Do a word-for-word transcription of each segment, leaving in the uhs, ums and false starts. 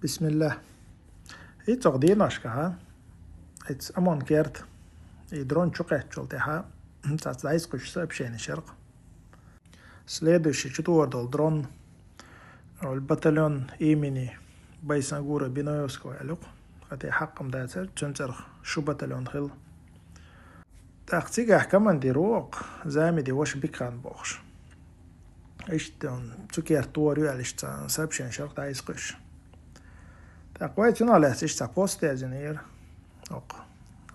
Бисмиллах. Иццох дийношка, хьа? Иц амон керт. И дрон чу кхеттачул тӀехьа цац дайс кхуьш сообщени шеркъ. Следующий чу тӀор дол дрон, ол батальон имени Байсангура Биноевского алюк. Хати хьаккам дацар, цунцарх шу батальон хил. ТӀаккха цигахь командир ву окх, Замиди ваша Бикхан бохуш. Иштта он цу керт тӀор ю аьлла иштта сообщени шеркъ дайс кхуьш. ТӀаккха вай цунах лаьцна иштта цхьа пост язйинера. Окх,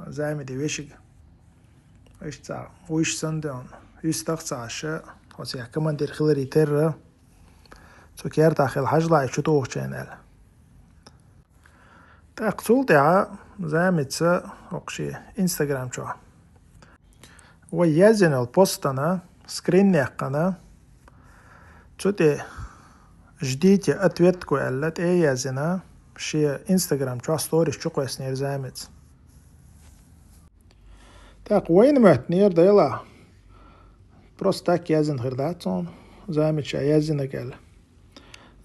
Замиди вешиг. Иштта цхьа вуйш санна де он. Юьстах ца аша, оцу я командир хилари терра. Цу кертахь хила хьажлай чу тухучайна аьлла. ТӀаккха цул тӀаьхьа Замица окх шен Instagram чохь вай язйина йолу постана, скрин яьккхина, цу тӀе «Ждите ответку» аьлла, тӀе язйина, шен Instagram чохь сторис чу кхоьссинера Замица. ТӀаккха вайна моьттинера дела, просто так язйина хир дац цунна, Замица ша язйинарг аьлла.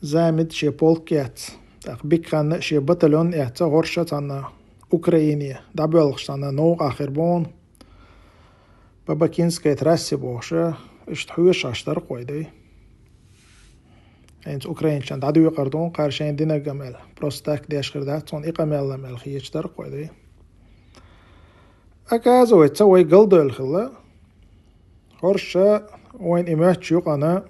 Замид шен полк эцна, тӀаккха Бикханна шен батальон эцна, хӀорш цхьана Украине дӀабоьлхуш цхьана новкъа хир бу хьуна. Бабакинская трассе бохуш, иштта хьоьшуш Ӏаш дара кхой дуй. ХӀинца украинчан дӀадоькъур ду кхара шайн динарг аьлла. Просто так деш хир дац цунна и къамел аьлла хеташ дара кхой дуй. Оказывается, вай галдевлла хилла. ХӀорш вайна и моьттуш юкъана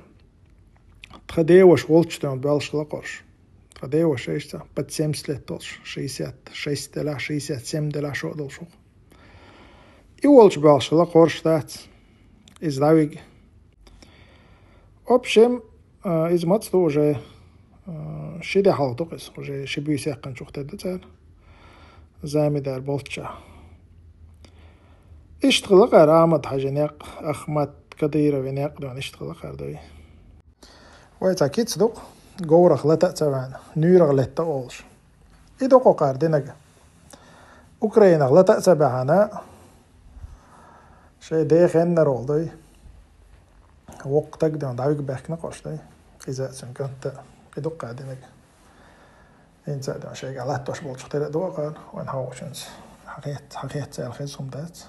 тхан деваша волчу тӀе боьлхуш хилла кхорш. Тхан деваша иштта под семьдесят лет долуш, шестьдесят шесть делахь, шестьдесят семь делахь шо а долуш ву. И волчу боьлхуш хилла кхорш дац. Иза дӀавига. В общем, а, иза маца ду уже, а, ши де хьалха ду иза, уже ши буьйса яьккхинчух тера ду цара. Замидар болчча. Иштта хилла кхара Ахьмад-Хьаьжин некъ, Ахмат Кадыровн некъ дона иштта хилла кхара дуй. Вай цхьа кица ду-кх, говрах лата а ца ваьхьна, нуьйрах летта олуш. И ду-кх кхара динарг. Украинах лата а ца баьхьна, шайн ден хеннара волу дуй. Воккха таг дона дӀавига баьхкина кхорш дуй. Иза а цуьнан кӀант а, и ду-кх кхара динарг. ХӀинца а дона шайга латтош болчух тера а ду кхара, вайн хьовчунца. Хьан хетта, хьан хетта аьлла хеза хӀума дац.